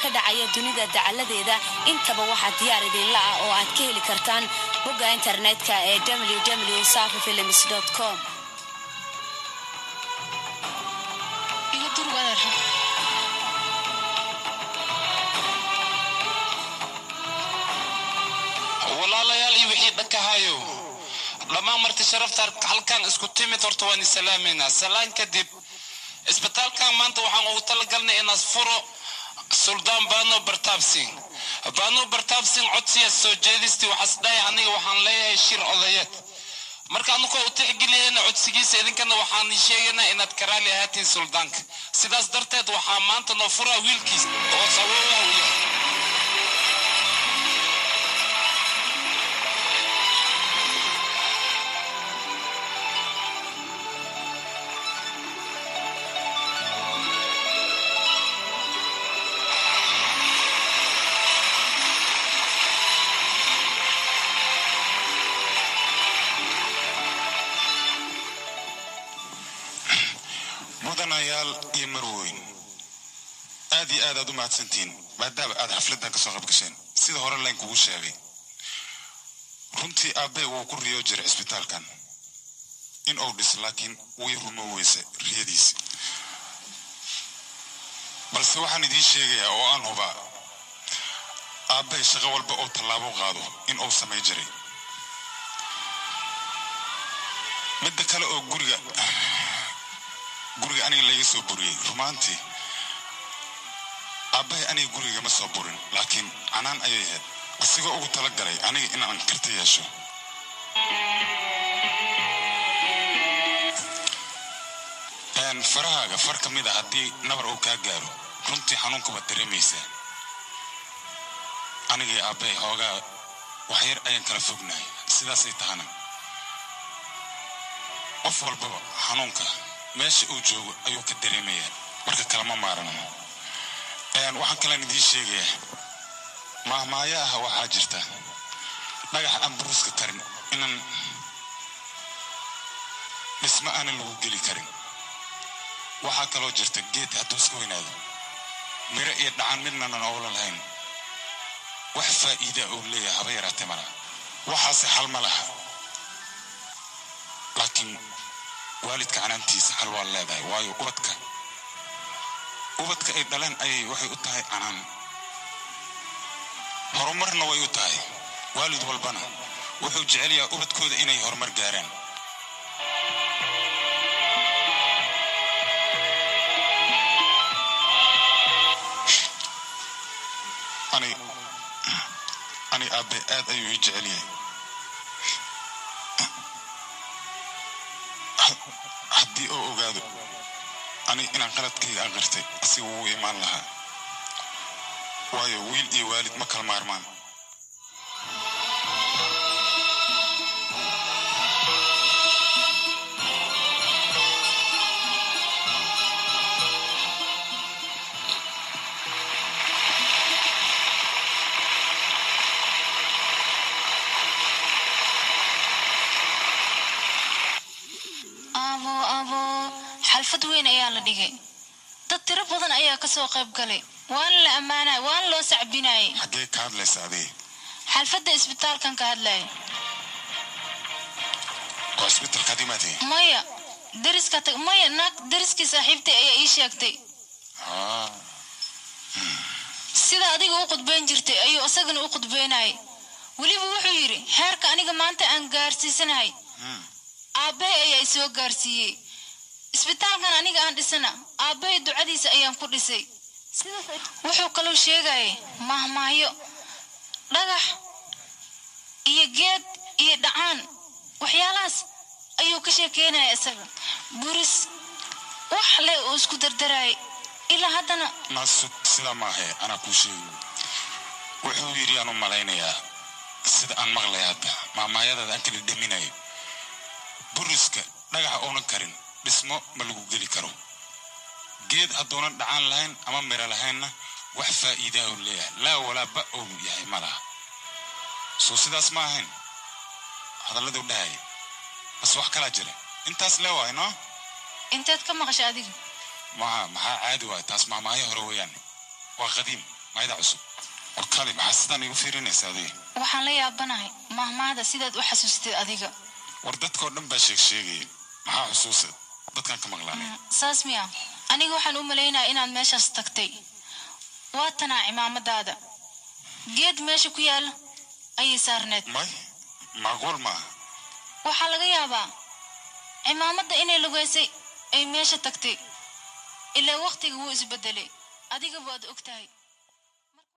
Ka dhacaya dunida dacaladeeda intaba waxaa diyaar idinla ah oo aad ka heli kartaan bogga internetka ee www safifilms com. Iga durug, adeer. Walaalayaal iyo wixii dhanka hayo, dhammaan marti sharafta halkan isku timid, horta waan isalaamaynaa. Salaan kadib, isbitaalkan maanta waxaan ugu talagalnay inaas furo Suldaan Bano Bartaabsin. Bano Bartaabsin codsiya soo jeedistii waxaas dhahay: aniga waxaan leeyahay shir odayeed. Marka anukoo u tixgeliyeyna codsigiisa, idinkana waxaan sheegaynaa inaad karaali ahaatiin suldaanka. Sidaas darteed waxaa maanta noo furaa wiilkiis oo sababa u yahay. Mudanayaal iyo marweyn, aad iyo aad aad u mahadsantihiin maadaama aad xafladdan ka soo qayb gasheen. Sida hore layn kugu sheegay, runtii aabbay wuu ku riyo jiray cisbitaalkan in uu dhis, laakiin way rumo weyse riyadiisi. Balse waxaan idiin sheegayaa oo aan hubaa, aabbay shaqo walba oo tallaabo qaado in uu samay jiray. Midda kale oo guriga aniga layga soo buriyey, rumaantii aabbahay aniga guriga ma soo burin, laakiin canaan ayay ahayd asigoo ugu talagalay aniga inaan karti yeesho. Farahaaga far ka mid a haddii nabar uu kaa gaaro, runtii xanuunka waad dareemaysaa. Anigii aabbahay hoogaa waxyar ayaan kala fognahay. Sidaasay tahana, qof walbaba xanuunka meesha uu joogo ayuu ka dareemayaa, marka kalama maarano. Waxaan kalaan idiin sheegayaa maahmaayo ah: waxaa jirta dhagax aan buruska karin inaan dhismo aanan lagu geli karin. Waxaa kaloo jirta geed hadduu iska weynaado miro iyo dhacan midnanan oola lahayn, wax faa'iida uu leeyahay haba yaraatee malaha. Waxaase xal ma laha, laakiin waalidka canaantiisa xal waa leedahay, waayo ubadka ay dhaleen ayay waxay u tahay canaan, horumarna way u tahay. Waalid walbana wuxuu jecel yahay ubadkooda inay horumar gaaraan. Ani ani aabe aad ayuu ii jecel yahay. Haddii uu ogaado ani inaan qaladkayga aqirtay, asiga wuu imaan lahaa, waayo wiil iyo waalid ma kala maarmaan. Aabo, aabo, xalfad weyn ayaa la dhigay, dad tiro badan ayaa ka soo qayb galay, waana la ammaanay, waana loo sacbinayay. Xaggee ka hadlaysa adii? Xalfadda isbitaalkan ka hadlaya. Oo isbitaalkaad imaatay? Maya, deriska tag, maya, naag deriskii saaxiibtay ayaa ii sheegtay. Sida adiga u khudbayn jirtay ayuu isagana u khudbaynayay. Weliba wuxuu yidhi: heerka aniga maanta aan gaarsiisanahay aabbahay ayaa isoo gaarsiiyey. Isbitaalkan aniga aan dhisana aabbahay ducadiisa ayaan ku dhisay. Wuxuu kaloo sheegayay mahmaahyo, dhagax iyo geed iyo dhacaan, waxyaalahaas ayuu ka sheekeynaya. Isaga buris wax leh uu isku dardarayay ilaa haddana. Naasug, sidaa maahe, anaa kuu sheegi. Wuxuu yidhi, aan u malaynayaa sida aan maqlaya hadda maamaayadaada aan kala dhaminayo, buriska dhagaxa uunan karin dhismo ma lagu geli karo, geed hadduunan dhacaan lahayn ama miro lahaynna wax faa'iidaa uu leeyahay laa walaa ba uu yahay ma laha. Soo sidaas ma ahayn hadalladuu dhahaya? Bas wax kalaa jira, intaas lee waay no. Inteed ka maqashay adiga? Maha, maxaa, caadi waay taas, maamaayo hore weeyaan, waa qadiim. Maayada cusub. War kali, maxaa sidaan igu fiirinaysa adiga? Waxaan la yaabanahay mahmaahda sidaad u xasuustay adiga. War dadkoo dhan baa sheeg sheegaya. Maxaa xusuusa dadkan ka maqlaanay? Saas miya? Aniga waxaan u malaynayaa inaad meeshaas tagtay. Waa tanaa cimaamadaada, geed meesha ku yaala ayay saarneed. May, macquul maaha. Waxaa laga yaabaa cimaamadda inay lugaysay ay meesha tagtay, ilaa wakhtiga wuu isbedelay, adiga waad og tahay.